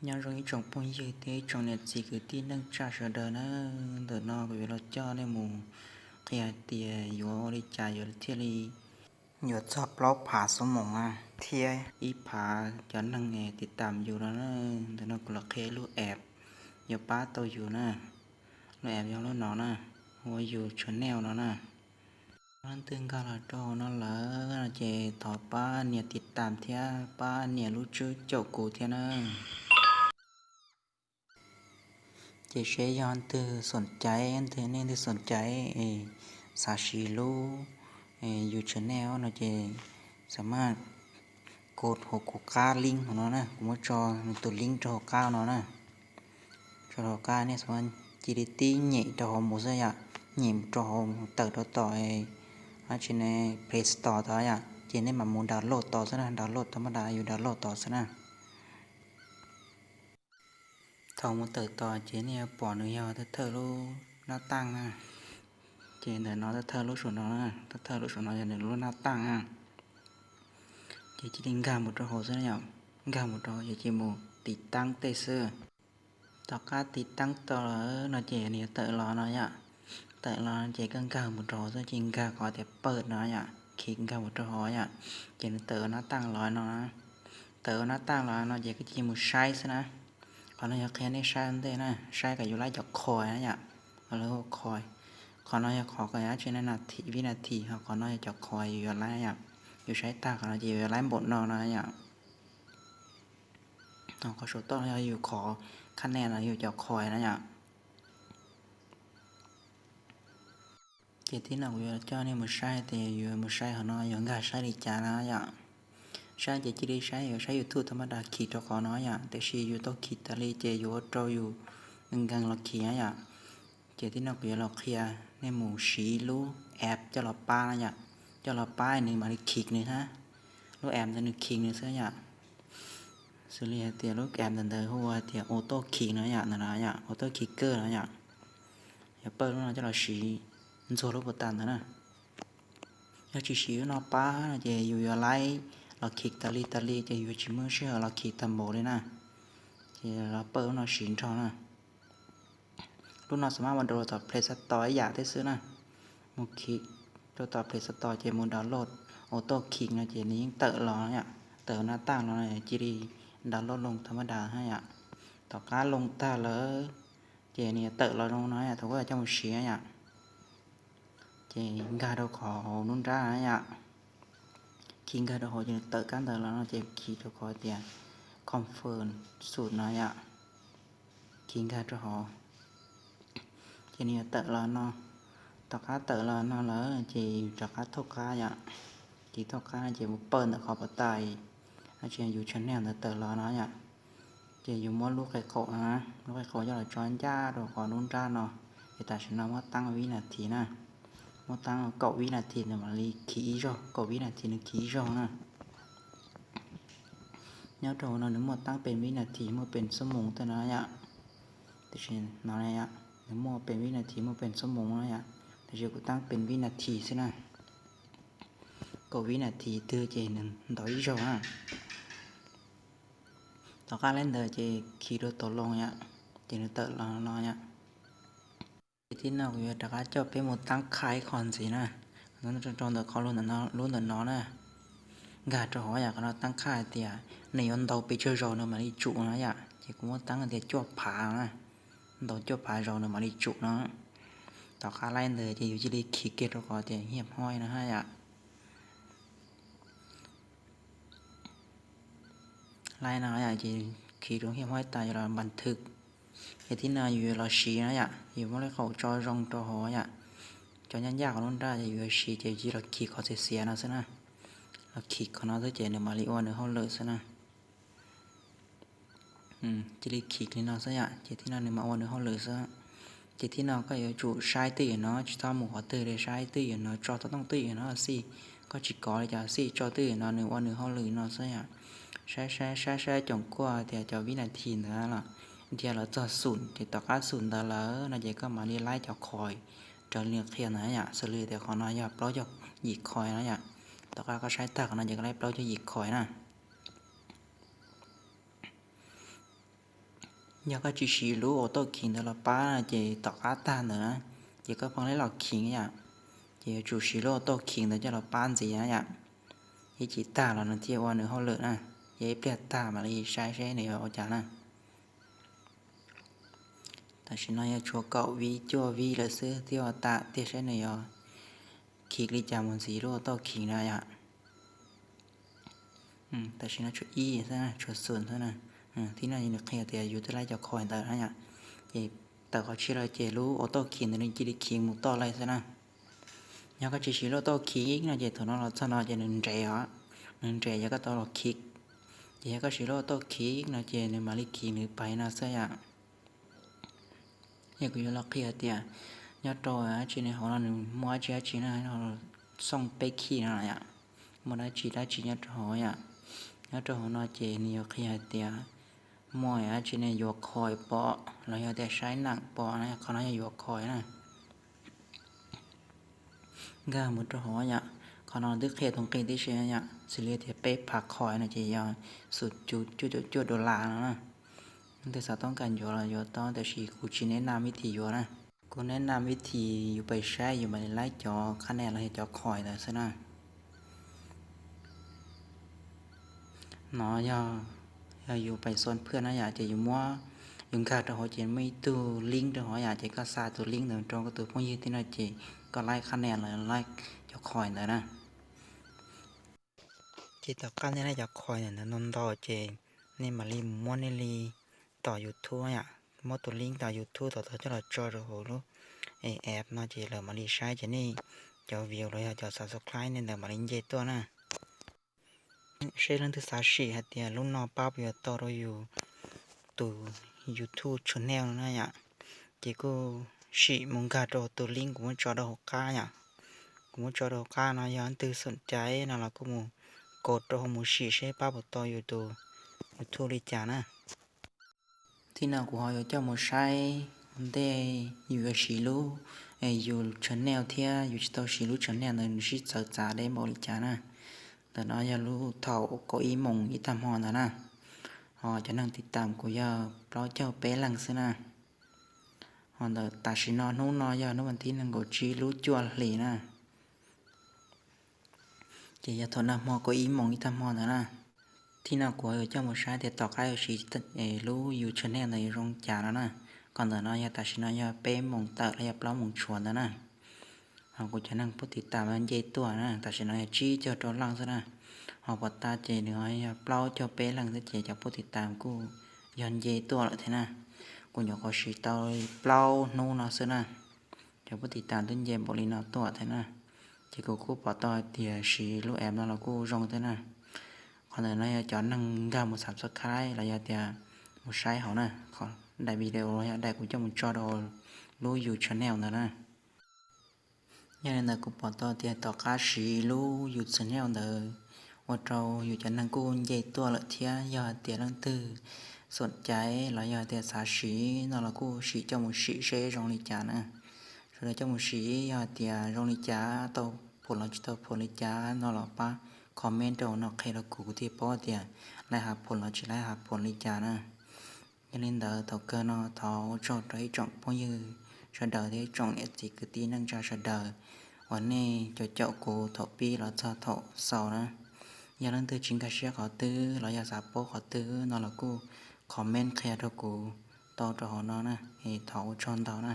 Nyob zoo ib tsoom phooj ywg thiab ib tsoom niam txiv kwv tij neej tsa sawv daws na, ntawm no kuv yuav los coj nej mus qhia hais tias yuav ua li cas yuav thiaj li yuav txog plaub phav xuab moos na, thiab ib phav cov neeg es tiv tam yus no na. Ntawm no kuv los qhia lub app yuav pab tau yus na. Lub app yog lub no na, ua yus channel no na. Leej twg nkag los rau hauv no lawm no ces thov pab nias tiv tam thiab pab nias lub tswb caum kuv thiab na. Ces seb yog leej twg xoom caiv, leej twg, nej leej twg xoom caiv es xav siv lub YouTube channel no ces xam maj kos hauv kuv qab link hauv no na, kuv muab tso tus link rau hauv qab no na. Tso rau hauv qab, nej xam maj cia li tib nyem rau hauv mus xwb yom, nyem mus rau hauv mus tawm rau tom, a, tsis ne, Play Store tod yom, ces nej mam mus download tod xwb na, download tod mas da yus download tod xwb na. Thaum mus tawm tod ces nej yuav pom nws yog thawj thawj lub nab taaj na. Ces ntawm no thawj thawj lub saum no, thawj thawj lub saum no yog nws lub nab taaj na. Ces cia li nkag mus rau hauv xwb yom, nkag mus rau hauv ces cia li mus tiv taab tej xwb. Tom qab tiv taab tau lawm no ces nws yuav tawm los no yom. Tawm los ces koj nkag mus rau hauv xwb, cia li nkag qhov tias pawg no yom, khiv nkag mus rau hauv yom, ces nws tawm ua nab taaj los no. Tawm ua nab taaj los no ces koj cia li mus saib xwb na. Qhov no yog qhia nej saib ua ntej na, saib kom yus laib cov khois na yom, lawv hu khois. Qhov no yog qhov dab tsi na, vib nas this, ho qhov no yog cov khois yus yuav laib yom, yus saib tag qhov no ces yus yuav laib npaum no no yom. Qhov saum toj no yog yus qhov khab nej no yog cov khois na yom. Ces tib no kuv yuav coj nej mus saib tias yus mus saib qhov no yuav nkag saib li cas na yom. Saib ces cia li saib, yuav saib YouTube tha maj das khiv rau qhov no yom, tiam sis yus tau khiv tas li ces yuav ua rau yus nkees los khiv na yom. Ces tib no kuv yuav los qhia nej mus siv lub app coj los pab na yom, coj los pab nws mam li khiv nws hab. Lub app ntawd nws khiv nws xwb yom. Xws li hais tias lub app ntawd hu ua tias auto khiv no yom, ntawm no yom, auto khiv kawg no yom. Yuav pawg lub no coj los siv ntxuag lub puas tas ntawd na. Yog tsis siv lub no pab no ces yus yuav laib los khiv tas li tas li ces yuav tsis muaj sij hawm los khiv tag npaum li na. Ces los pawg lub no siv nrog na. Lub no xam maj mus download tom Play Store ib yam thiab xwb na. Mus khiv rau tom Play Store ces mus download auto khiv no ces nws yeej tawm los yom, tawm nab taaj los cia li download loo tha maj das na yom. Tom qab loo tag lawm ces nws yuav tawm los zoo no yom, thaum koj coj mus siv yom. Ces nkag rau qhov hauv lub nrab na yom. Khiv nkag rau hauv ces nws tawm kab ntawd los no ces khiv rau qhov tias confirm xum no yom. Khiv nkag rau hauv ces nws yuav tawm los no. Tom qab tawm los no lawm ces yus rov qab thauj qab yom. Khiv thauj qab no ces mus pawg ntawm qhov pov tais, a, tsis yog yus channel ntawd tawm los no yom. Ces yus muab lub qe qaum, lub qe qaum coj los tso ncaj rau qhov lub nrab no. Ces tam sim no muab taab vib nas this na, muab taab kaum vib nas this nws mam li khiv ib zaug, kaum vib nas this nws khiv ib zaug na. Nyob rau hauv no nws muaj taab pes vib nas this, muaj pes xuab moos tej no yom. Tiam sis no nws muaj pes vib nas this, muaj pes xuab moos no yom, tiam sis kuv taab pes vib nas this xwb na. Kaum vib nas this twg ces nws ntov ib zaug na. Tom qab li ntawd ces khiv rau tom loo yom, ces nws tawm los no yom. Ces tib no kuv yuav rov qab coj peb mus taab khaj ib qho ntxiv na. Rau ntawm qhov lub ntawm no na, nkag rau hauv yom, qhov no taab khaj hais tias nws yuav ntau pes tsawg zaus nws mam li tsum no yom. Ces kuv muab taab tias cuaj phav na, ntau cuaj phav zaus nws mam li tsum no. Tom qab li ntawd ces yus cia li khiv kiag rau qhov tias hiaj hoib no hab yom. Li no yom, ces khiv rau hiaj hoib tas yus los npas thwm. Ces tib no yus yuav los siv no yom, yus muab lub qe qaum tso zoo rau hauv yom, tso ncaj ncaj qhov lub nrab ces yus yuav siv ces yus cia li los khiv qhov xiav xiav no xwb na. Los khiv qhov no xwb ces nws mam li ua nws hauj lwm xwb na. Cia li khiv li no xwb yom, ces tib no nws mam ua nws hauj lwm xwb. Ces tib no koj yuav tsum saib twj ywm no, tsis txhob mus qhov twg li, saib twj ywm no, tso tau tooj twj ywm no xij. Koj tsis kov li cov xij, tso twj ywm no nws ua nws hauj lwm no xwb yom. Saib saib saib saib coom kuaj tias cov vib nas this ntawd los dhia los txog xum, ces tom qab xum ntawd lawm no ces koj mam li laib cov khois raws li qhia ntawd yom. Xws li tias qhov no yog plaub caug yim khois no yom. Tom qab koj saib tag qhov no ces koj laib plaub caug yim khois na. Yog koj tsis siv lub auto khiv ntawd los pab na ces tom qab tag ntawd na, ces koj pheej li los khiv yom, ces yuav tsum siv lub auto khiv ntawd coj los pab ntxiv na yom, ib chim tag los nws thiaj ua nws hauj lwm na, yog ib pliag tag mam li saib seb nws yuav ua cas na. Tam sim no yog tshuav kaum vib cuaj vib lawm xwb, twb ua tam tiag, saib nws yuav khiv li cas mus ntxiv lub auto khiv na yom. Tam sim no tshuav ib xwb, tshuav xum xwb na. Thib no nws qhia tias yus twb laib cov khoim ntawd na yom, ces tawm qhov tshiab lawm ces lub auto khiv ntawd nws cia li khiv mus toj laij xwb na. Yog koj tsis siv lub auto khiv no ces thaum no los txog no ces nws nres os, nws nres yog koj tau los khiv. Ces yog koj siv lub auto khiv no ces nws mam li khiv nws pais no xwb yom. Yog kuv yuav los qhia tias nyob rau dab tsi ne, hauv no nws muaj dab tsi dab tsi na, xooj peb khij no yom, muaj dab tsi dab tsi nyob rau hauv yom. Nyob rau hauv no ces nws yuav qhia hais tias muaj dab tsi ne, yuav khoim pom los yog tias saib neem pom na, qhov no yog yuav khoim na. Nkag mus rau hauv yom, qhov no twb qhia tus nqi tib si yom, xws li tias peb phav khoim no ces yog xum cuv cuaj caum cuaj dollar no na. Leej twg xav toob kas yuav los yuav tau, tab sis kuv tsis neb nam vib thim yuav na. Kuv neb nam vib thim yus pais saib yus mam li laib cov qhab nia los yog cov khoim ntawd xwb na. No yog, yog yus pais xuas phwj na yom, ces yus muab, yus nkag rau hauv ces muaj ib tug link rau hauv yom, ces koj xa tus link ntawd rau koj tus phooj ywg tib no ces koj laib qhab nia los laib cov khoim ntawd na. Ces tom qab nej laib cov khoim ntawd ntau ntau ces nej mam li mus muab nej li tom YouTube yom, muab tus link tom YouTube tom tau coj los tso rau hauv lub app no ces lawv mam li saib ces nej cov view los yog cov subscribe nej ntawd mam li nce tuaj na. Seb leej twg xav sim hais tias lub no pab puas yuav tau rau yus tus YouTube channel no na yom, ces kuj sim mus nkag rau tus link kuv muab tso rau hauv qab yom. Kuv muab tso rau hauv qab no, yog leej twg xoom cai no los kuj mus kaus rau hauv mus sim seb pab puas tau yus tus YouTube li cas na. Thib no kuv ho yuav coj mus saib ua ntej yus yuav siv lub yus channel thiab yus tsis tau siv lub channel ntawd nws sib txawv txav deb npaum li cas na. Ntawm no yog lub thaum kaum ib moos ib tag hmo ntawd na. Ho cov neeg tiv tam kuv yog plaub caug peb leeg xwb na. Ho ntawm tam sim no hnub no yog hnub vas thib nees nkaum tsib lub cuaj hlis na. Ces yog thaum nag hmo kaum ib moos ib tag hmo ntawd na. Thib no kuv yuav coj mus saib tias tom qab yuav siv lub yus channel ntawd yuav zoo cas no na. Qhov ntawm no yog tam sim no yog peb moos tawm los yog plaub moos tshuav ntawd na. Ho kuv cov neeg pub tiv tam nce tuaj na, tam sim no yog tsib caug rau leej xwb na. Ho puas tas ces nws yog plaub caug peb leej xwb ces cov pub tiv tam kuj yog nce tuaj lawm thiab na. Kuv nyuam qhuav siv tau plaub hnub no xwb na, cov pub tiv tam twb nce npaum li no tuaj thiab na. Ces kuv kuj pom tau hais tias siv lub app no los kuj zoo thiab na. Qhov ntawm no yog cov neeg nkag mus subscribe los yog tias mus saib hauv na, qhov daim video los yog daim kuv coj mus tso rau lub yus channel ntawd na. Yog li ntawd kuv pom tau tias tom qab siv lub yus channel ntawd ua rau yus cov neeg kuj nce tuaj lawm thiab. Yog hais tias leej twg xoom cai los yog hais tias xav siv no los kuj sim coj mus sim seb zoo li cas na. Sawv daws coj mus siv, yog hais tias zoo li cas, tau phom los tsis tau phom li cas no los pab comment rau no qhia rau kuv, kuv thiaj paub tias laib hav phom los tsis laib hav phom li cas na. Yog li ntawd thaum kawg no thov ua tsaug rau ib tsoom phooj ywg sawv daws thiab ib tsoom niam txiv kwv tij neej tsa sawv daws uas nej caum caum kuv thaum pib los txog thaum xaus na. Yog leej twg tsis nkag siab qhov twg los yog xav paub qhov twg no los kuj comment qhia rau kuv tau rau hauv no na. Thov ua tsaug ntau na.